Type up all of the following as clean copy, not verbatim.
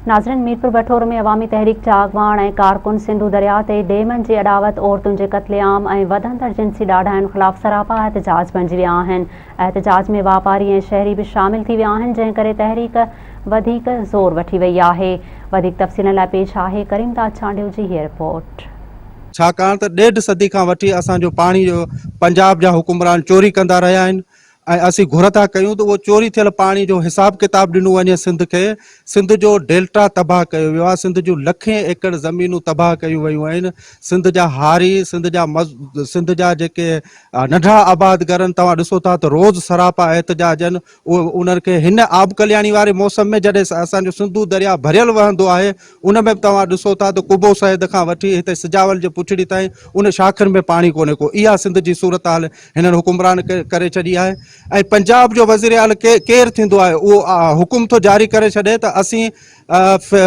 ناظرين ميرپور بٺور ۾ عوامي تحريڪ جا اڳواڻ ۽ ڪارڪن سنڌو درياء تي ڊيمن جي اڏاوت، عورتن جي قتل عام ۽ وڌندڙ جنسي ڏاڍاين خلاف سراپا احتجاج بڻجي ويا آهن. احتجاج ۾ واپاري ۽ شهري به شامل ٿي ويا آهن جنهن ڪري تحريڪ وڌيڪ زور وٺي وئي آهي. وڌيڪ تفصيلن لاء پيش آهي ڪريم داد چانڊيو جي هيء رپورٽ. ڇاڪاڻ ته ڏيڍ صدي کان وٺي اسان جو پاڻي جو پنجاب جا حڪمران چوري ڪندا رهيا آهن ۽ اسين گهر ٿا ڪيون ته اهو چوري ٿيل پاڻي جو حساب ڪتاب ڏنو وڃي سنڌ کي، سنڌ جو ڊيلٽا تباهه ڪيو ويو آهي، سنڌ جون لکين ايڪڙ زمينون تباهه ڪيون ويون آهن، سنڌ جا هاري، سنڌ جا مز سنڌ جا جيڪي ننڍڙا آبادگارن توهان ڏسو ٿا ته روز سراپا احتجاج آهن اهي انهن کي هن آبڪلياڻي واري موسم ۾ جڏهن اسان جو سنڌو درياء ڀريل وهندو آهي ان ۾ به توهان ڏسو ٿا ته قبو سيد کان وٺي هتي سجاول جي پڇڙي تائين ان شاخن ۾ پاڻي ڪونهي ڪو اها سنڌ جي صورتحال هنن حڪمران ڪري ڇڏي آهي ۽ پنجاب جو وزير اعلي ڪير ٿيندو آهي اهو حڪم ٿو جاري ڪري ڇڏي ته اسين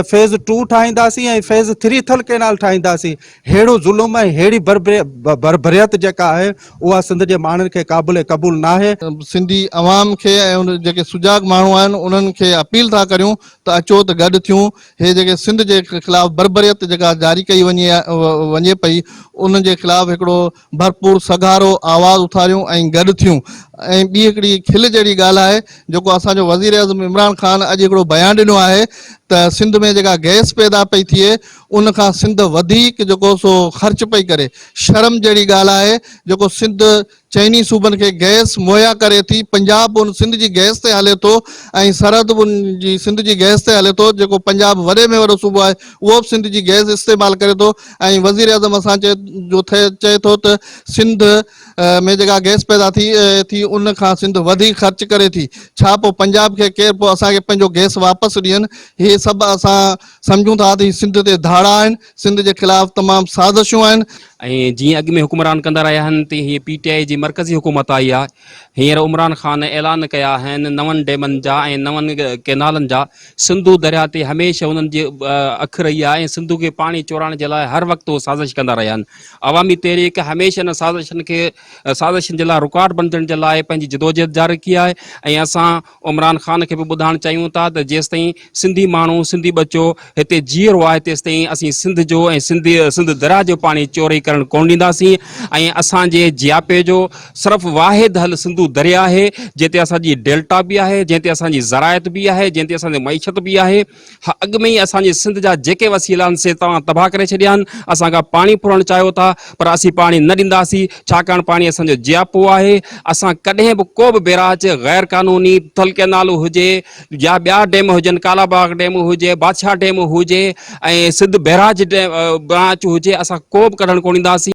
فيز ٽو ٺاهينداسين ۽ فيز ٿري ٿل ڪينال ٺاهينداسين ههڙو ظلم ۽ ههڙي بربريت جيڪا آهي اها سنڌ جي ماڻهن کي قابل قبول ناهي. سنڌي عوام کي ۽ جيڪي سجاڳ ماڻهو آهن انهن کي اپيل ٿا ڪريون ته اچو ته گڏ ٿيون هي جيڪي سنڌ جي خلاف بربريت جيڪا جاري ڪئي وڃي وڃي پئي ان جي خلاف هڪڙو ڀرپور سگهارو آواز اٿاريون ۽ گڏ ٿيون ۽ ٻي هڪڙي کل جهڙي ڳالهه آهي جيڪو اسان جو وزيراعظم عمران خان اڄ هڪڙو بيان ڏنو آهي ته سنڌ ۾ جيڪا گئس پيدا پئي ٿئي ان کان سنڌ وڌيڪ جيڪو سو خرچ پئي ڪري شرم جهڙي ڳالهه آهي جيڪو سنڌ چئني صوبن کي گئس مهيا ڪري ٿي پنجاب به ان سنڌ جي گئس تي هلي ٿو ۽ سرحد به ان جي سنڌ جي گئس تي هلي ٿو جيڪو پنجاب وڏي ۾ وڏو صوبو آهي اهو به سنڌ جي گئس استعمال ڪري ٿو ۽ وزيراعظم اسان چئي جو چئي ٿو ته سنڌ ۾ جيڪا گئس پيدا ٿي ٿي ان کان سنڌ وڌيڪ خرچ ڪري ٿي ڇا پوء پنجاب کي ڪير پوء اسان کي پنهنجو گئس واپس ڏين هي سڀ اسان سمجهون ٿا ته هي سنڌ تي ڌاڙا آهن سنڌ جي خلاف تمام سازشون آهن. ۽ جيئن اڳ ۾ حڪمران ڪندا رهيا آهن تيئن هيء پي ٽي آء جي مرڪزي حڪومت آئي آهي هينئر عمران خان اعلان ڪيا آهن نون ڊيمن جا ۽ نون ڪئنالن جا سنڌو درياء تي هميشه انهن جي اک رهي آهي ۽ سنڌو کي پاڻي چورائڻ جي لاء هر وقت هو سازش ڪندا رهيا آهن. عوامي تحريڪ هميشه انهن سازشن کي سازشن جي لاء رڪاوٽ بڻجڻ جي لاء پنهنجي جدوجهد جاري رکي آهي ۽ اسان عمران خان کي به ٻڌائڻ چاهيون ٿا ته جيستائين سنڌي ماڻهو سنڌي ٻچو هتي جيئرو آهي تيستائين اسين سنڌ جو ۽ سنڌي سنڌ درياء جو پاڻي چوري ڪرڻ ڪونه ڏينداسين ۽ اسان جي جياپي جو صرف واحد حل سنڌو درياء آهي، جنهن تي اسان جي ڊيلٽا به آهي، جنهن تي اسان جي زراعت به آهي، جنهن تي اسان جي معيشت به آهي. ها اڳ ۾ ئي اسان جي سنڌ جا جيڪي وسيلا آهن سي توهان تباهه ڪري ڇڏيا آهن. اسان کان پاڻي ڦرڻ چاهيو ٿا پر اسين پاڻي نه ڏينداسين، ڇاڪاڻ پاڻي اسان جو جياپو آهي. اسان ڪڏهن به ڪو به بيراج غير قانوني ٿل ڪئنال هجي يا ٻيا ڊيم هجن، ڪالا باغ ڊيم هجي، بادشاهه ڊيم هجي ۽ سنڌ بيراج برانچ هجي اسان ڪو به ڪڍڻ ڪونه ڏينداسين.